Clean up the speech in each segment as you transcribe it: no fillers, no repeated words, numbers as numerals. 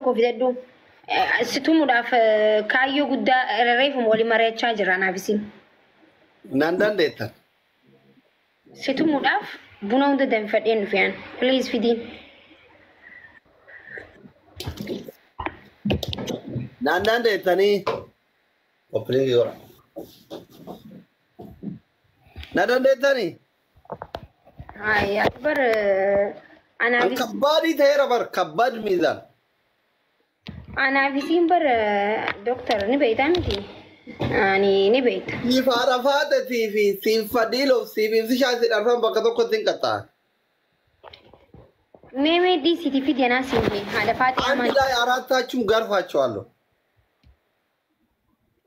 Tokko fidadhu. Si tumuudhaaf kaayyoo guddaa reefuma walii mari'achaa jira anaaf isin. Nan dandeettan. Si tumuudhaaf buna hunda danfadheen dhufe an. Please fidiin. Nan dandeettanii. Qophiin godha. Na dandeettanii. Hayi bar anaaf An kabbaadii ta'eera bar kabbaad miizaan. Anaaf isiin bar doktar ni beektaa miti? Ani ni beekta. Siif haadha faatetii fi siif fadhiiloof siif ibsishaa si dharfan bakka tokkotti hin qaxxa'an. Mee mee dhiisiitii fidi anaa siin jee haadha faaxee አንድ amaan. ላይ አራታችሁም ገርፋቸዋለሁ።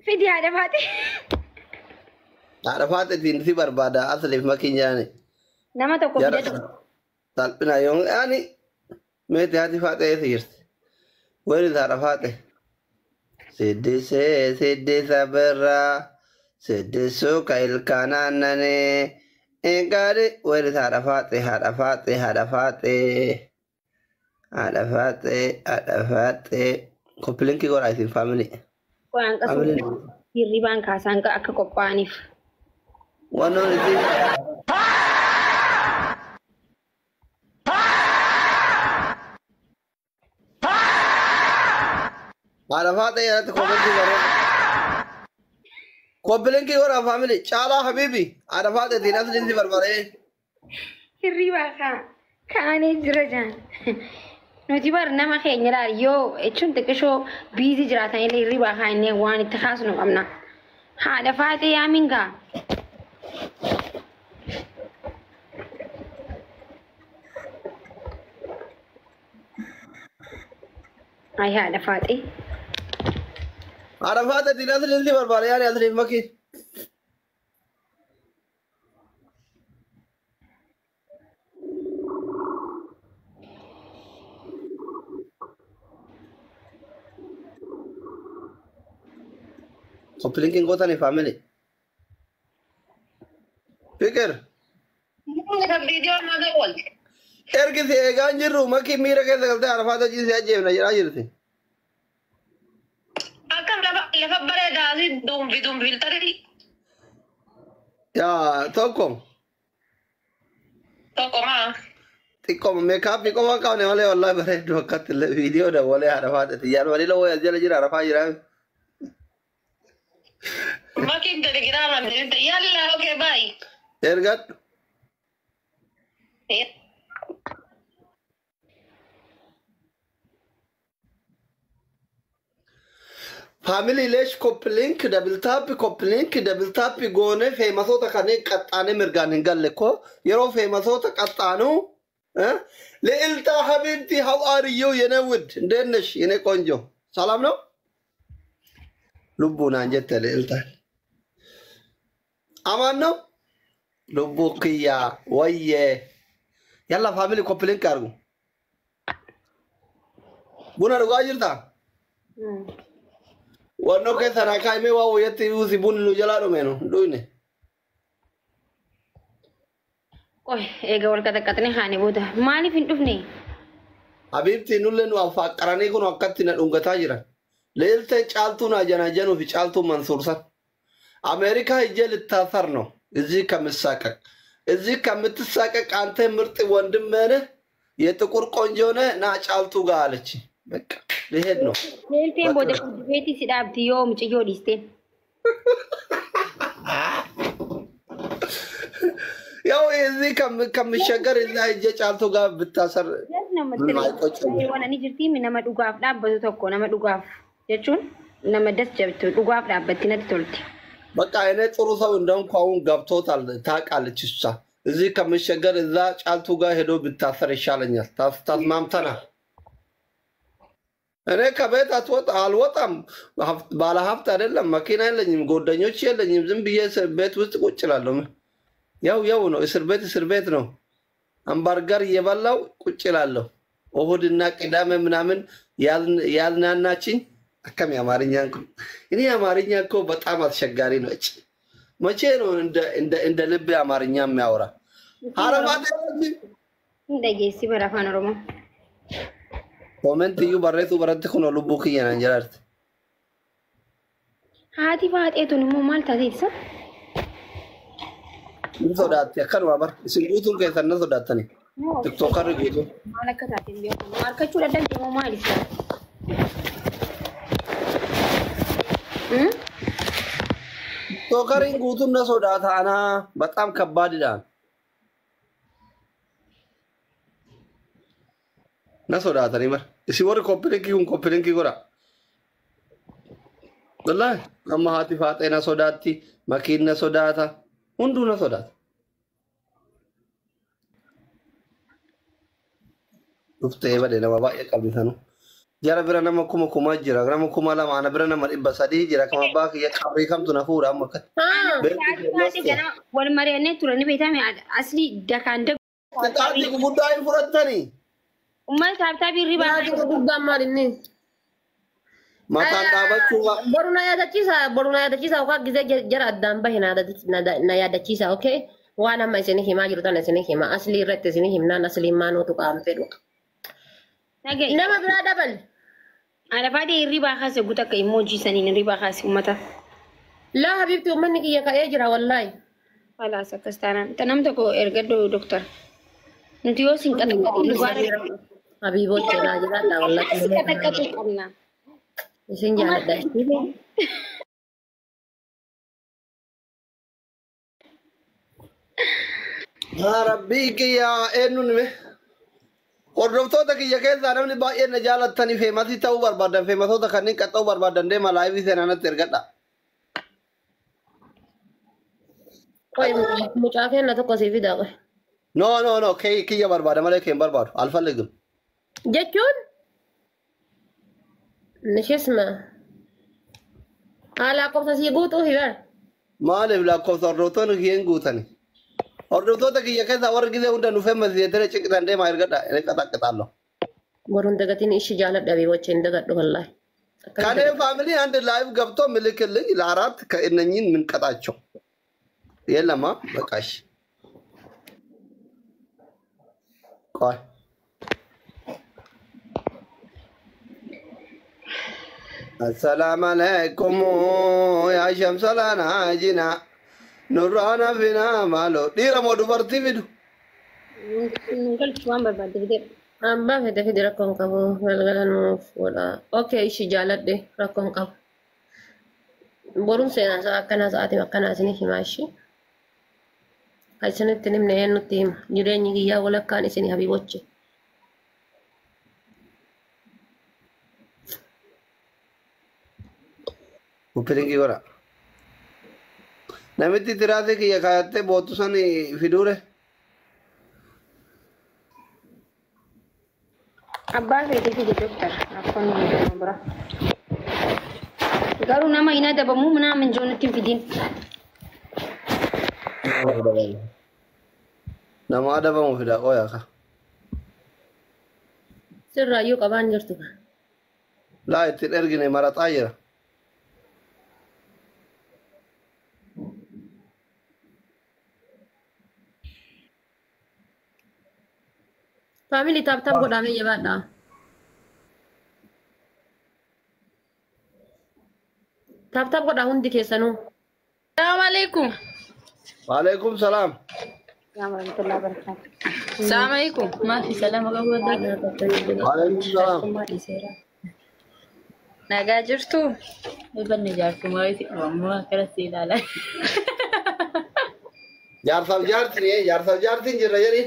Fidi haadha faaxee. Haadha faatetiin si barbaada asliif makiinyaani. Nama tokko Jara fidadhu. salphina yoon ani meeti haati faaxee eessa jirti? Where is haadha faaxee? Siddisee siddisa birraa siddisuu ka ilkaan aannanii ingaari where is haadha faaxee haadha faaxee haadha faaxee haadha faaxee haadha faaxee koppilinkii godhaa isin faamilii. Waan Faamiliin qasuu hirribaan kaasaan akka qophaa'aniif. Wannoon isin haadha faaxee irratti koppilinkii godhaa. Koppilinkii godhaa faamilii caalaa habiibi haadha faaxeetiin asliin si barbaadee. Hirribaa kaanee jira jaan. Nuti bar nama keenya laal yoo jechuun xiqqishoo biizii jiraatan illee hirribaa kaannee waan itti kaasnu qabna. Haadha faaxee yaamiin gaa. Ay haadha faaxee. Haadha faaxeetiin asliin si barbaade yaani asliin makii. Koppiliinkiin gootanii faamilii. Fikir. Ergi si eegaa hin jirru makii miira keessa galtee haadha faaxee ciisee ajjeefna jedhaa jirti. Akkam lafa bareedaa si dumbi dumbi Yaa tokko tokko maa. xiqqoo meekaappii qofa hin qabne malee wallaahi bareeddu akkatti illee viidiyoo dawwalee haadha faaxeeti. Yaan walii lawoo as jala jira rafaa jira. Makiin telegiraamaan yalla okay bye. Ergadhu. Faamilii leesh koppilink dabiltaappi koppilink dabiltaappi goone feemasoota kanneen qaxxaanee mirgaan hin galle ko yeroo feemasoota qaxxaanu ልዕልታ ሀቢብቲ ሀው አር ዩ የኔ ውድ እንዴት ነሽ የኔ ቆንጆ ሰላም ነው ልቡ ናን ጀተ ልዕልታ አማን ነው ልቡ ክያ ወየ ያላ ፋሚሊ ኮፕሊንክ አርጉ ቡና dhugaa jirta Wannoo keessa naa kaa'imee waa wayyatti usi bunni nu jalaa dhume nu hin dhuyne. Qoy eega wal qaxaqqaxnee haane booda maaliif hin dhufne? Habiibti nullee nu afaaqqaranii kun akkatti na dhungataa jiran. Leelteen caaltuu naa janaajanuu fi caaltuu mansuursan. አሜሪካ ሂጄ ልታሰር ነው እዚህ ከምሳቀቅ እዚህ ከምትሳቀቅ አንተ ምርጥ ወንድም ነህ፣ የጥቁር ቆንጆ ነህ፣ ና ጫልቱ ጋር አለች። በቃ ልሄድ ነው። Leelteen booda feetii si dhaabdi yoo mucayyoo dhiiste. ያው እዚህ ከምሸገር እዛ ሂጄ ጫልቱ ጋር ብታሰር Jas namatti ምንም አይቆጭም። waan ani jirti nama dhugaaf dhaabbatu tokko nama dhugaaf jechuun nama das jabtu dhugaaf dhaabbatti natti tolti. በቃ እኔ ጥሩ ሰው እንደሆንኩ አሁን ገብቶታል፣ ታውቃለች እሷ። እዚህ ከምሸገር እዛ ጫልቱ ጋር ሄዶ ብታሰር ይሻለኛል። ተስማምተናል። እኔ ከቤት አልወጣም። ባለ ሀብት አይደለም፣ መኪና የለኝም፣ ጓደኞች የለኝም። ዝም ብዬ እስር ቤት ውስጥ ቁጭ እላለሁ። ያው ያው ነው፣ እስር ቤት እስር ቤት ነው። አምባርገር እየበላው ቁጭ እላለሁ። እሑድና ቅዳሜ ምናምን ያዝናናችኝ። አከም የአማርኛ እንኳን እኔ አማርኛ እኮ በጣም አስቸጋሪ ነው። እጭ መቼ ነው እንደ ልብ አማርኛ የሚያወራ? አረባት Hin dhageessi bara afaan Oromoo. Comment iyyuu barreessuu baratti kun lubbuu kiyya naan jedhaarti. Haati faaxee tun immoo maal taatee isa? Ni sodaatti akkanuma bar isin guutuun keessan na sodaattani. Tiktookarri guutuun. Maal akka taate hin beeku. Nu harkachuu dadhabde moo maal isa? Tiktokariin guutuun na sodaata anaa በጣም ከባድ ይላል። Na sodaatanii bar isin warri koppilinkii kun koppilinkii godha. Wallaahi amma haati faaxee na sodaatti, makiin na sodaata, hunduu na sodaata. Dhuftee badee nama baay'ee qabdi sanuu. Jara bira nama kuma kuma jira, nama 2000, ana bira nama 300 jira, kama abbaa kiyya qabrii kamtu na fuudha amma akkatti. Haati faaxee ganama wal mari'annee turani beekame asli dakaan dagu. Qixaatii guguddaa hin fudhattanii. Uummata taaptaabii hirribaa Qixaatii guguddaan maal inni? Mataan dhaabachuu Boru na yaadachiisa, boru na yaadachiisa, yookaan gisee jara addaan bahe na yaadachiisa, okay? Waan amma isin himaa jiru tana isin hima, aslii irratti isin himnaan asliin maanuutu qaam fedhu. Naga'i. Nama biraa dabal. Haadha faaxee hirribaa kaase guutuu akka immoo saniin hirribaa kaase uummata. Laa habibti uummanni kiyya ka'ee jira wallaahi. Khalaas akkas taanaan. Nam tokko ergadhu doktor. Nuti yoo sin qaxaqqatu dhugaa Habiibochi naa jiraadha wallaahi. si qaxaqqatu qabna. Isin jaaladha. Yaa Rabbii kiyya eenyuun hime? Hordoftoota kiyya keessaa namni baay'een na jaalattanii feemasii ta'uu barbaadan feemasoota kanneen qaxxa'uu barbaadan deema laayivii seenaa natti ergadha. Qoy mucaa kenna tokko sii fidaa qoy. No no no kiyya barbaada malee kee hin barbaadu alfalligim. Jechuun nishisma haala lakkoofsa sii guutuu hibar. Maaliif lakkoofsa hordoftoonni kiyya hin guutani? Hordoftoota kiyya keessaa warri gisee hunda nu feemasi jettanii ciqitan deema ergadha inni qaxaqqixaallo. Boruun dagatiin ishi jaaladha habiibochi hin dagadhu wallaahi. ከኔ ፋሚሊ አንድ ላይቭ ገብቶ ምልክልኝ ለአራት ከእነኝን ምንቀጣቸው የለማ በቃሽ። ቆይ አሰላም አለይኩም ያ ሸምሰላና ጂና ኑራና ፊና ማሎ ዲረሞ ዱበርቲ ፊዱ Nu galchu waan barbaadde fidee. Abbaa fedhe fide rakkoon qabu galgala nuuf godha. Okay ishi jaaladhe rakkoon qabu. Boruun seenaa isaa akkanaa sa'aatiin akkanaa isinii himaa ishi. Kan isinitti himne eenyutti hima? Jireenyi kiyyaa walakkaan isinii habiibochi. Koppilinkii godha. Namitti tiraasii kiyya kaayattee boottu san fiduure. Abbaa fedhe fide doktor. Rakkoon nama bira. Garuu nama hin adabamu minaamin jiru nutti hin fidin. Nama adabamu fida qoyaa ka. Sirraayyuu qabaan jirtu. Laa ittiin ergine maraxaa jira. Faamilii tap tap godhamee jabaadha. Tap tap godhaa hundi keessanuu. Salaamu alaikum. Waalaikum salaam. Warahmatullahi wabarakatuh. Salaamu alaikum. Maafi salaama qabu wadda. Waalaikum salaam. Nagaa jirtu? Banne jaartumaa itti qabamu akkana si ilaala. Jaarsaaf jaartiin jaarsaaf jaartiin jirra jedhi.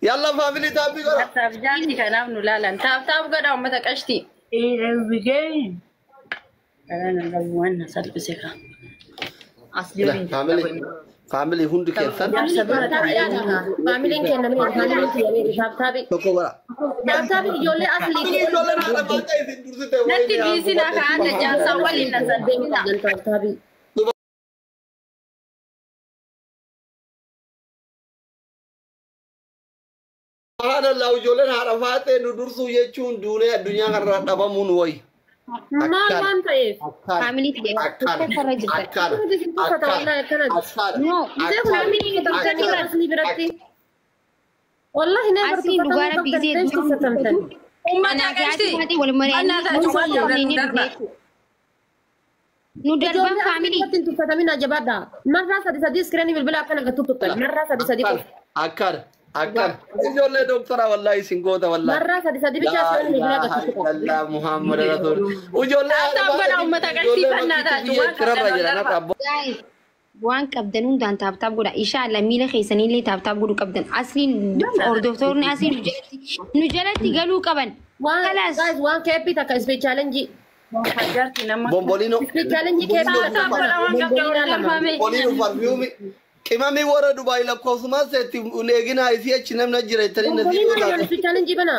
Yalla faamilii taappii godha. Jaarsaaf jaarti kanaaf nu laalan. Taap taap godha uummata qashti. Waan na salphise ka. Asli Faamilii faamilii hundi keessan Faamiliin kenna miti faamiliin kiyya miti tap taapi. tokko godha. Tap taapi ijoollee aslii. Ijoolleen haadha faaxee isin dursite Natti dhiisina kaa'anna jaarsaa waliin na salphina. Tap taapi. Subhaanallah ijoolleen haadha faaxee nu dursuu jechuun duunee addunyaa kanarraa dhabamuun wayi. Maal waan ta'eef? Faamilii ta'e Akkana tokko jirta. akkana Uffata wallaahi akkanatti. akkana No, Isee kun faamilii tuffatamtanii asli biratti. Wallaahi never Asliin dhugaa tuffatamuu rabbi gisee qabdan tuffatamtan. Uummata galti. Wal mari'annee nu darban faamilii. Ittiin tuffatamina jabaadha. Marraa sadi sadi iskireenii bilbila akkana gattu tuttan. Marraa sadi sadi qofa. Akkana akkana. Ijoollee doktara wallahi isin goota wallahi. Marraa sadi sadi bichaa iskireenii bilbila gattu tuttan. Laa Muhammad Rasul. Ijoollee Taap godha uummata galtii fannaa taatu waan qabdan qabdan irra. Waan qabdan hundaan tap tap godha. Inshallah miila keessaniillee tap tap godhuu qabdan. Asliin hordoftoonni asii nu jalatti galuu qaban. Waan Kalas. guys waan keeppii takka ispeed challenge. Jaarti nama. Bombolino. Ispeed challenge keeppii Tap takka tap godha waan qabdan bombolina ol lama. darbame. Bombolino farfiyuumi. Qimamii warra Dubaay lakkoofsumaa seetti eeginaa isii achi namni jira jettanii nasiiboo Bombolina taate. ispeed challenge bana.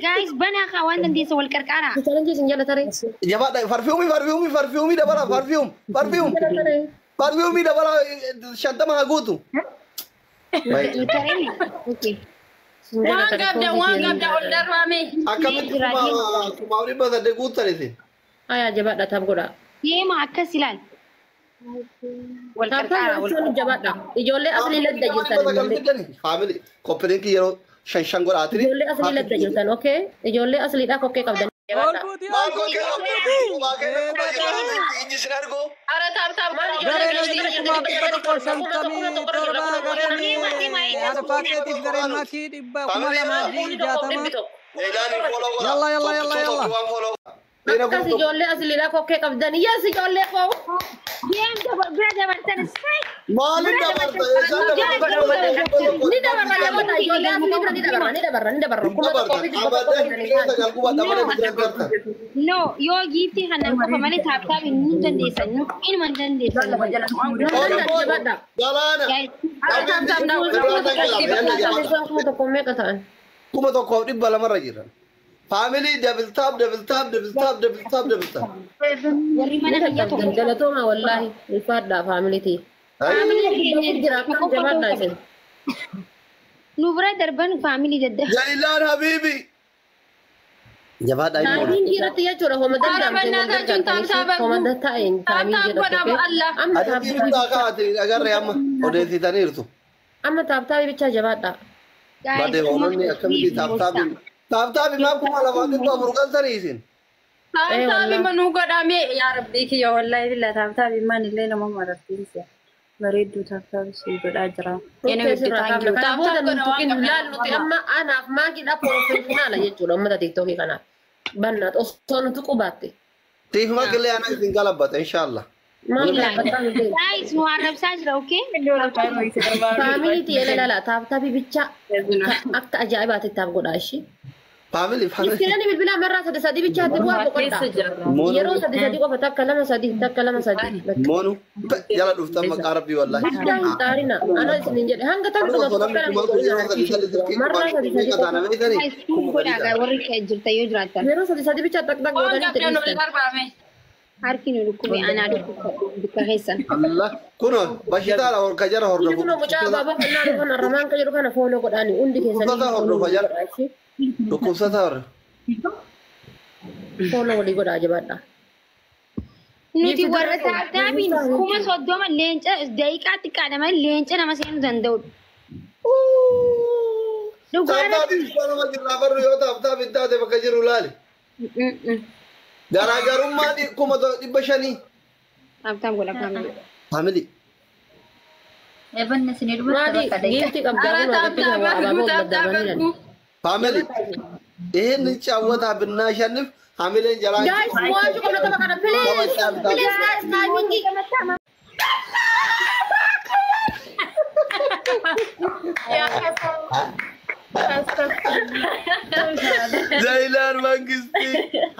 Guys banaa kaa waan dandeessa wal qarqaaraa. Ispeed challenge isin jala taree. Jabaadha farfiyuumi farfiyuumi farfiyuumi dabala farfiyuum farfiyuum Jala taree. farfiyuumi dabala 50 haa guutu. Tareen. Okay. Isin jala Waan taree. qabdan waan qabdan ol darbame. Akkamitti 1800 guuttan isin? Ayaa jabaadha tap godha. Deema akkas ilaal. Wal Tap tap qarqaaraa wal gochuun jabaadha. Ijoollee asli ladda jirtan. Faamilii koppiliinki yeroo shan shan godhaatini. Ijoollee asli ladda jirtan okay? Ijoollee asliidha kokkee qabdan. Ol buutii ol buutii ol buutii. Ijji sin argu. Ara tap tap godha ijoollee Gareen galtii. hojii 1757 gareen Arfaateetiif gareen Makii 2060. Yalla yalla yalla yalla. Akkas ijoollee asliidha kokkee qabdan. Yes ijoollee koo. Deem bira dabartan. Maaliin dabarta? Eessaan dabarta? Ni dabarra jabaadha. Ijoollee aslii bira ni dabarra ni dabarra ni dabarra. Dabarta. No, yoo giiftii kana qofa malee tap tap hin dandeessan. Inuma hin dandeessan. Jabaadha. Galaana. Guys, Ara tap tap na uummata galtii fannaa. 1000 meeqa ta'an? 1200 irra jiran. Faamilii double tap double tap double tap double tap double tap. Warri mana kiyya tokko. Galatooma wallaahi ulfaadhaa faamilitii. Faamilii keenya Jira akkam jabaadhaa isin. Nu bira darban faamilii dadda. Jailaan habiibi. Jabaadhaa immoo. Taamiin irratti jechuudha homa danda'amte homa ta'een taamiin jedhu. Amma Adii bittaa kaa'ate agarree amma odeessitaniirtu. Amma tap tapii bichaa jabaadhaa. Badee hoolonni akkamitti tap tapii tap tapii maaf 2400 galtanii isin? Tap tapii manuu godhame yaa rabbii kiyya wallahi billa tap tapii manillee nama marartiisa. Bareedduu tap tapii si godhaa jira. Yana widdii thank you. Kana Tap booda tap godha waan nuti qabdan. laal nuti amma anaaf maakiidha professionaala jechuudha uummata tiiktookii kanaaf. Bannaat osoo nuti qubaatte. Siif maqillee ana isin galabbata inshallah. Maal gaaffataa nuti? Guys, nu arrabsaa jira, okay? Faamiliitii ele lala tap tapii bichaa akka ajaa'ibaatti tap godhaa ishee. Faamilii faamilii. Iskireenii bilbilaa marraa sadi sadi bichaatti bu'aa boqodhaa. Yeroo sadi sadi qofa takka lama sadi takka lama sadi. Moonu jala dhuftan maqaa rabbii wallahi. Guddaa hin xaarina. Ana isinin jedhe hanga takkuma tokko lama marraa sadi sadi qofa. Guys, kun godhaa warri jirta yoo jiraattan. Yeroo sadi sadi bichaa tak tak Waan godhanii qabdan ol itti darbame. Harki nu dhukkube anaa dhukkubsadhu bikka keessan. Allah kuno bashitaadha horka jara hordofu. Kun mucaa baabaa fannaa dhufu kana ramaan kan jedhu kana follow godhaani hundi keessanii Dhukkubsataa hordofa jala. Dhukkubsataa hordofa. Follow walii godhaa jabaadha. Nuti warra tap tapiin 30,000 leenca daqiiqaa xiqqaadha malee leenca nama seenuu danda'udha. Dhugaa Tap tapii nama jirraa barru yoo tap tapii taate bakka jiru laali. Garaagarummaa 500,000. Tap tap godha faamilii. Faamilii. Ebanne isin dhumatti Maali bakka daqiiqaa. giiftii qabdaa Ara kun tap walitti tap abaaboo arguu tap tap daddarbanii arguu. Faamilii. ይህን ጫወታ ብናሸንፍ ሀሚሌን ጀላ Guys, mo'achuu qabna tapha kana please. Please guys, timing. ዘይላን መንግስቲ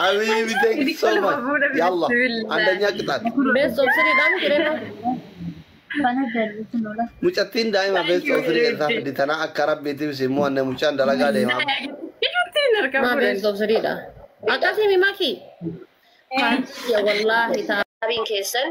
حبيبي thank so much يلا አንደኛ ቅጣት Best of three dhaan jireenya. Kana darbitu lola. Mucattiin daa'ima best of three irraa fiddi tana akka rabbiitiif simmoo anne mucaan dalagaa deemaa Ma best of three dha. Akkasii maki. Wallaahi taabiin keessan.